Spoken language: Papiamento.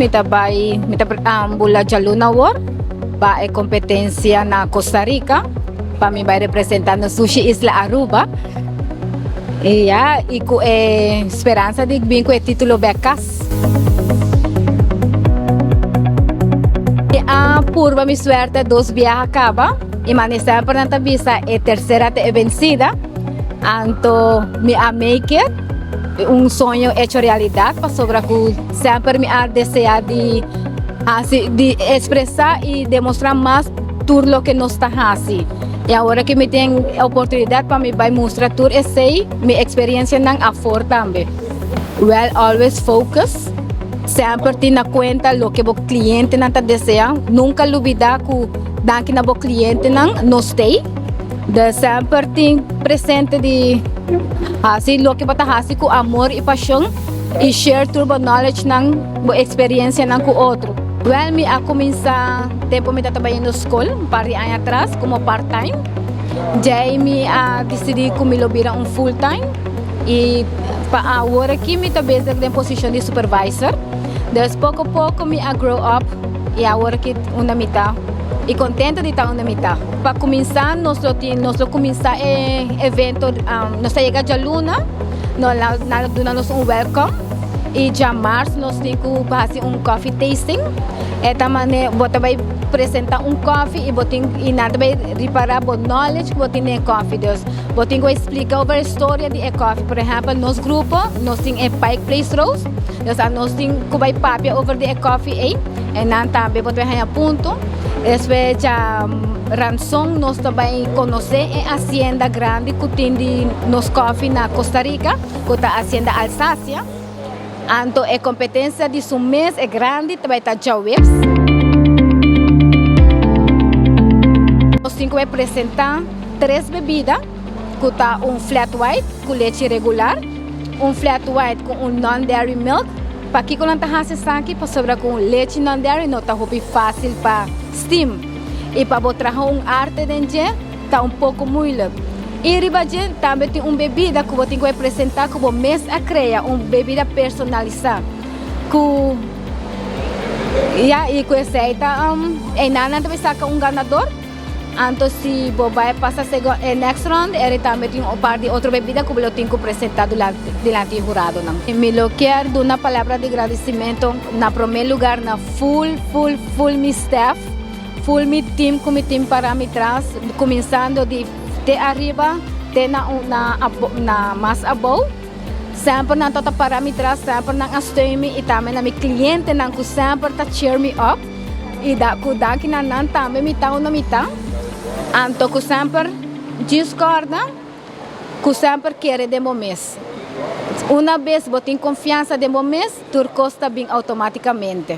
Mi ta bai, mi ta bula djaluna awor pa e kompetensia na Costa Rica pa mi bai representá nos sushi isla Aruba. I ya, i ku e speransa di bin ku e título bèk kas. Mi a purba mi suerte dos biaha kaba i mane semper nan ta bisa e tersera ta e bensida. Anto mi a make it, un soño hecho realidad pasobra ku semper mi a desea di hasi di expresa i demostra mas tur loke nos ta hasi. I awor ku mi tin oportunidad pa mi bai mustra tur esei, mi experiencianan afor tambe. Well always focus, semper tin na cuenta loke bo clientenan ta desea, nunca lubida cu danki na bo clientenan nos t'ei. De semper tin presente di hasi loke bo ta hasi ku amor i pashon i share tur bo knowledge nan, bo eksperensia nan ku otro. Wèl mi a kuminsá tempu mi tabata bayendo skol un par di aña atras komo part time. Djei mi a disidí ku mi lo bira un full time i pa awor aki mi ta bezig den posishon di supervisor. Dus poko poko mi a grow up i awor aki unda mi ta i kontento di ta unda mi ta. Pa kuminsá nos lo tin nos lo kuminsá e evento nos ta yega djaluna no nan lo duna nos un welcome i djamars nos tin ku hasi un coffee tasting e ta mane bo ta bai presentá un coffee i bo tin i nan ta bai ripará bo knowledge ku bo tin den e coffee dus bo tin ku bai splika over e storia di e coffee por ehèmpel nos grupo nos tin e Pike Place Roast dus nos tin ku bai papia over di e coffee ei e nan tambe bo ta bai haña punto. Despues dja Ranson nos ta bai konosé e hacienda grandi ku tin di nos kòfi na Costa Rica, ku ta Hacienda Alsacia. Anto e kompetensia di su mes e grandi ta bai ta djaweps. Nos tin ku bai presentá tres bebida ku ta un flat white ku lechi regular, un flat white ku un non-dairy milk. Pakiko nan ta hasi esaki? Pasobra ku un lechi non-dairy no ta hopi fásil pa steam i pa bo traha un arte den dje ta un poko moeilijk. I riba dje tambe tin un bebida ku bo tin ku e presentá ku bo mes a krea, un bebida personalisá ku ya i ku esei ta einan nan ta bai saka un ganador. Anto si bo bai pasa e next round eri tambe tin un par di otro bebida ku bo lo tin ku presenta dilanti e huradonan. Mi lo kier duna palabra di gradicimento na prome lugar na full full full mi staff, full mi team ku mi tin para mi tras kuminsando di te ariba te na na mas abou. Semper nan ta ta para mi tras, semper nan a steun mi i tambe na mi clientenan ku semper ta cheer mi up. I da ku danki na nan tambe mi ta unda mi ta. Anto ku semper djis kòrda ku semper kere den bo mes. Una bes bo tin konfiansa den bo mes, tur kos ta bin outomátikamente.